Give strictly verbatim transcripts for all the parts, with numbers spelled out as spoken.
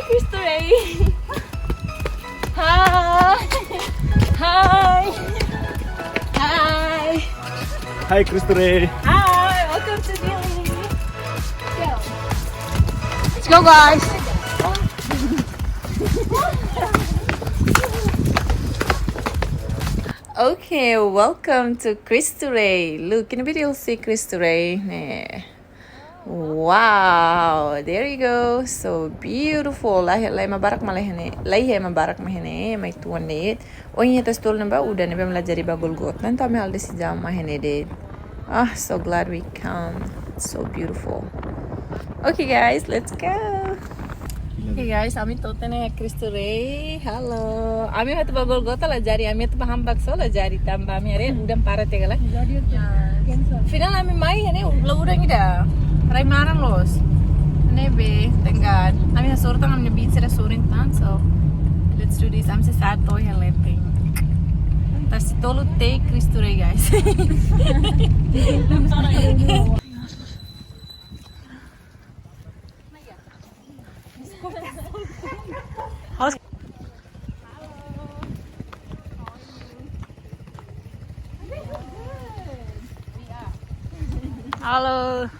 Cristo Rei. Hi. Hi. Hi. Hi, Cristo Rei. Hi, welcome to Dili. Let's go, guys. Okay, welcome to Cristo Rei. Look, in the video you'll see Cristo Rei. Ne'e. Wow, there you go. So beautiful. Laiha, laiha ema barak mak laiha ne'e. Laiha ema barak mak iha ne'e, ema uitoan de'it. Ohin ita sei tolu ne'ebá udan, ne'ebé mak la jadi bá Golgota. Entaun ami halo desizão mai iha ne'e de'it. Ah, so glad we come. So beautiful. Okay guys, let's go. Okay guys, ami to'o tiha ona iha Cristo Rei. Halo. Ami atu bá Golgota la jadi, ami atu bá han bakso la jadi, tanba ami haree udan para tega la. Jadi itu cancel. Final ami mai iha ne'e la udan ida. Rai maran loos. Ne'ebé, thank God. Ami hasoru tan, ami-nia beach sira sorin tan, so let's do this. Ami sei sa'e to'o iha leten. Ita sei tolu tiha Cristo Rei, guys. Halo.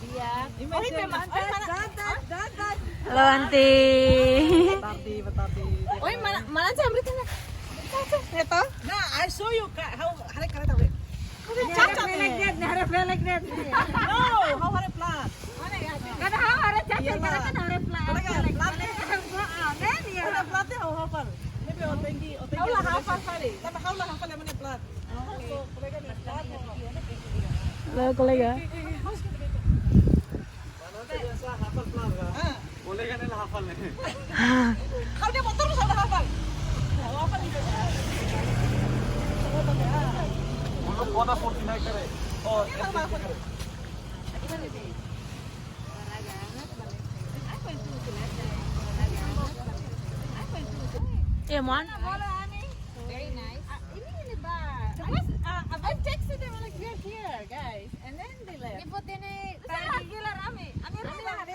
Dia. Oh, ini memang. Halo, Aunty. Tadi, tadi. Oh, mana, mana sih, Amrit, mana? Neto? Nah, I show you, Kak, how, hari kereta, weh. Cacat, weh. Harap belek, harap belek, harap belek. No, how harap plat? Mana ya? Kada hal harap cacat, iyalah. Kada kan harap plat. Kada kan, plat. Ada platnya, how hafal? Ini be, oh, thank you, oh, thank you. Hau la hafal kali. Tapi hau la hafal yang mana plat? Oke. Halo, kolega. Kolega ne'e la hafal ne'e. Hau dia motor, hau la hafal. Hau hafal itu. Belum kota forty-nine kare. Oh, dia la hafal. Eh, Mon. Very nice. Ah, ini, ini, Ba. I was, uh, I texted them like, "We're here, guys." And then they left. Ini foto ini tadi. Gila rame. Ami rame.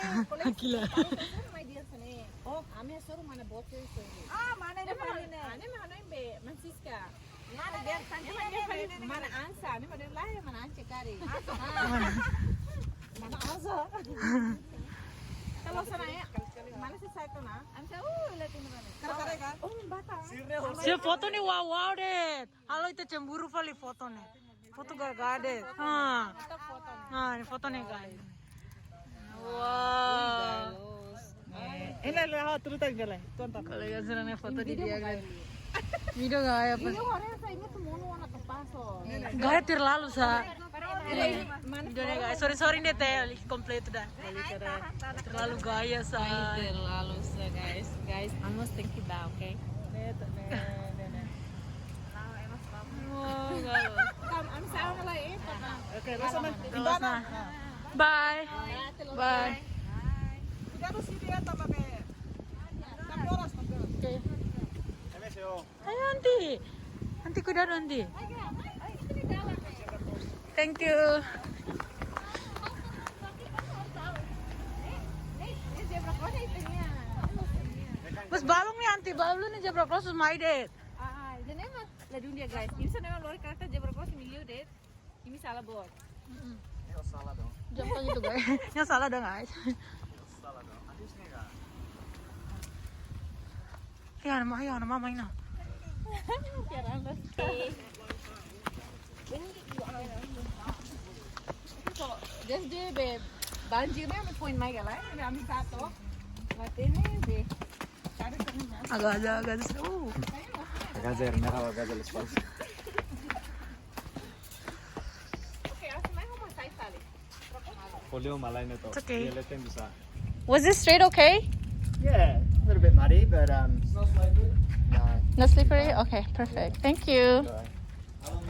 Gila. Tahu kan, my dear sini. Oh, ami suruh mana bocil sini. Ah, mana ini? Ini mana ini? Mana Siska? Mana dia? Mana dia? Mana Ansa? Ini mana lain? Mana Ance kari? Ah. Mana Ansa? Kalau sana ya, mana sih saya tuh, nah? Ansa, uh, lihat ini mana? Kare-kare kan? Oh, Batam. Sira foto ne'e wow wow de'it. Halo, ita cemburu fali foto ne'e. Foto gagah de'it. Ha. Ha, ne'e foto ne'e, guys. Wow. Ini lah, ha, terus tadi jalan. Tuan tak. Kalau yang senang ne'e foto di dia, guys. Video gaya apa? Video orang saya ingat semua warna kepas, oh. Gaya terlalu sa. Video ne'e, guys. Sorry, sorry ne'e teh, komplit dah. Terlalu gaya sa. Terlalu sa, guys. Guys, I must thank you, Ba, okay? Wow, galo. Kam, ami sa'e ona lai, eh, papa. Oke, loos ona. Loos ona. Bye. Bye. Cuidado, si dia tambah be. Tapi oras, tapi oras. Oke. Ayo, Aunty. Aunty, cuidado, Aunty. Thank you. Mas balun ne'e, Aunty, balun ne'e zebra cross mai de'it. Ah, ah, ida-ne'e mak ladún di'ak, guys. Imi sá ne'e mak lori kareta zebra cross imi liu de'it. Imi sala boot. Mm-mm. Nia sala dong. Jangan gitu, guys. Nia sala dong, guys. Nia sala dong. Habis nih, Kak. Ya, nama ayah, nama mama ini. Just di be banjir ne'e ami foin mai gala, ami sa'e to'o. Mate ne'e be. Agak aja, agak aja. Uh. Agak aja, merah, agak aja, lepas. Oke, aku main sama saya tadi. Follow malai neto. It's okay. Dia leten bisa. Was this straight okay? Yeah, a little bit muddy, but, um, it's not slippery. No. Not slippery? Okay, perfect. Thank you. All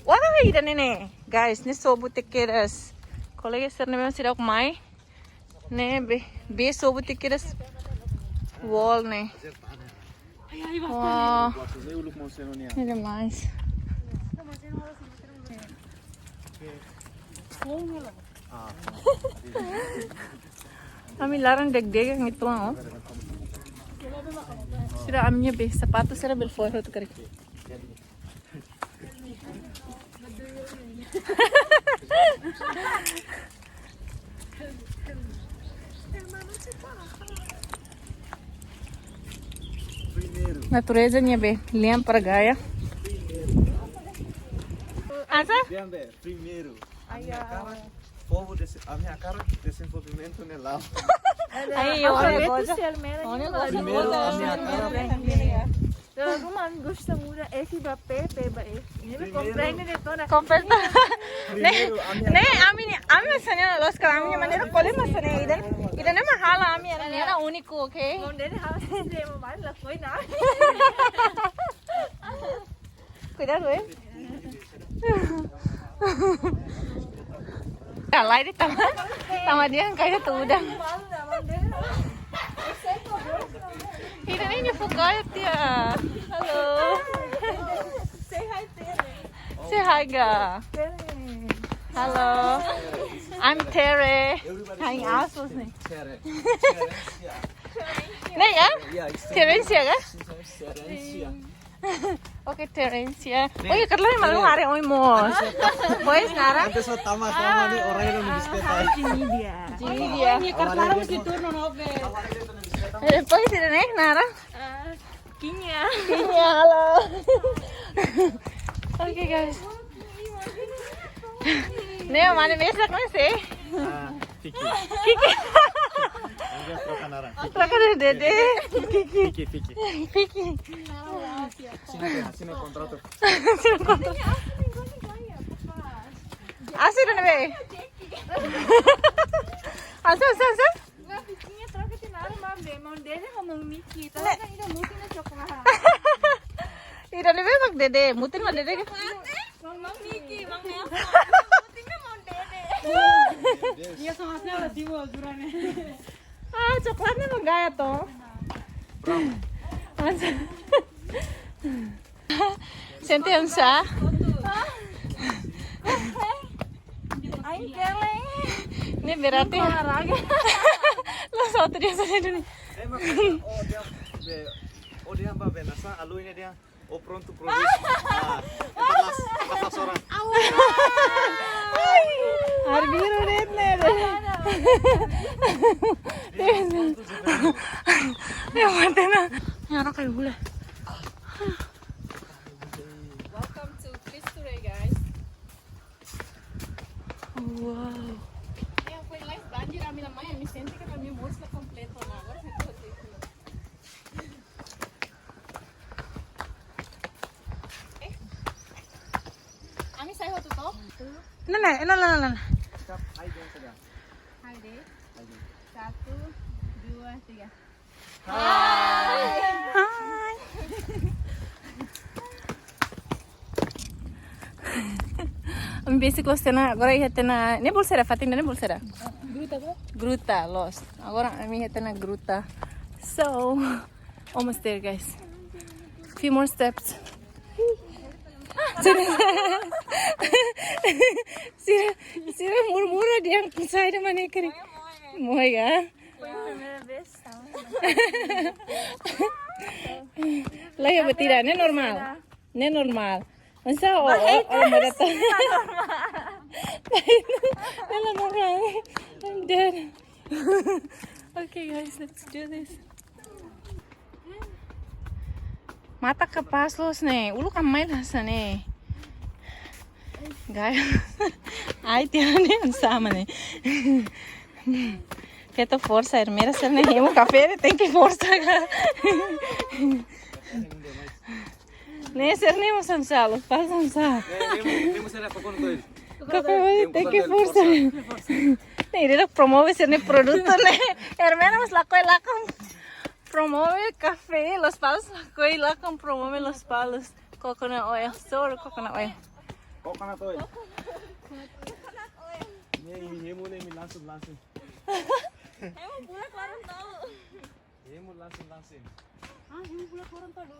right. Wah, ida-ne'e ne'e. Guys, ne'e sobu tiha kedas. Kolega sira ne'ebé seidauk mai. Ne'e be, be sobu tiha kedas. Wall ne'e. Wah. Ini demais. Ah. Ami laran deg-degan uitoan, ó. Sira ami-nia be sapatu sira bele fó hotu karik. Natureza nia be lian para gaya. Asa? Lian be, primeiru. Ami hakarak povu dese-, ami hakarak dezenvolvimentu ne'e la'o. Ai, olha, olha, goza. Olha, goza. Primeiru, ami hakarak. Ruma ami gosta muda F ba P, P ba F. Ne'e komprende de toda. Komprende. Primeiru, ami, ne'e, ami, ami hanesan ne'e, loos karik ami maneira ko'alia hanesan ne'e. Ida, ida-ne'e mak halo ami, ami ne'e úniku, oke? Onde ne'e halo sistema baru la koi na. Kuidadu, eh? Alai de tama, tama dehan kayak tuh udah. Ida-ne'e nia fukaya tia. Halo. Say hi, Tere. Say hi, ga. Tere. Halo. I'm Tere. Hai, asus nih. Tere. Tere. Nih ya? Yeah, it's Terencia ga? Terencia. Oke, Terencia. Nih. Oh, iya, karena malu hari oi mos. Boys, naran? Nanti so tama-tama nih orang yang bisa kita. Jinidia. Jinidia. Ini karena mesti turun obe. Eh, boys, ini nih, naran? Eh, Kinya. Kinya, halo. Oke, guys. Nih, mana mesak masih? Ah, Vicky. Vicky. Enggak, troka naran. Troka dede. Vicky. Vicky, Vicky. Vicky. Sini, sini, sini kontrator. Asik dong, be. Asik, asik, asik. Nggak, Vicky-nya troka tiha naran, Mam, deh. Mau dede, mau Miki. Tapi kan ida mutin na coklat. Ida-ne'e be mak dede, mutin mak dede. Mang, Mang Miki, Mang Nelson. Mutin be Mang Dede. Iya, sama-sama lah, Timo, ukurannya. Ah, coklatnya mak gaya toh. Brown. Masa? Sente hanesan? Aing keleng. Ini berarti olahraga. Lo satu dia saja dulu. Eh, makanya, oh, dia, be, oh, dia, Mbak, be, nasa, alu ini dia. Oh, pronto, produz. Ah, empat belas, empat belas orang. Arbiru de'it ne'e. Dia, dia mate na. Ini orang kayak gula. Welcome to Cristo Rei, guys. Wow. Yang paling lain banjir, ami la mai, ami sente katak ami moris la kompletu ona. Agora sente hotu. Eh. Ami sai hotu to? Nana, nana, nana, nana. Hai deh. Hai deh. Satu, dua, tiga. Hai. Hai. Ami besik loos tiha ona, agora iha tiha ona, ne'e bolu saida, fatin ne'e bolu saida? Gruta, bro. Gruta, loos. Agora ami iha tiha ona gruta. So, almost there, guys. Few more steps. Sira, sira, sira murmura dehan saida mak ne'e karik. Moe ga? Foi a primeira vez, tá? Lae, betul, ne'e normál. Ne'e normál. Masa, oh, oh, oh, mada ta. Ne'e la normál. I'm dead. Okay, guys, let's do this. Matan kapás loos ne'e, uluk ami mai la hanesan ne'e. Gaya. Ai, tiha ne'e sama ne'e. Keta forsa, ermera sira-ne'e hemu kafé, tenke forsa ga. Ne'e sira-ne'e mós hanesan, loos pás hanesan. Ne'e, ne'e mós, ne'e mós sira koko no toil. Koko no toil, tenke forsa. Ne'e, ida-ne'e promove sira-nia produtu ne'e. Ermera mós lakohi lakon. Promove kafé, Lospalos lakohi lakon promove Lospalos. Coconut oil, sorry, coconut oil. Coconut oil. Ne'e, hemu ne'e imi langsung, langsung. Hemu bulak loron tolu. Hemu langsung, langsung. Ah, hemu bulak loron tolu.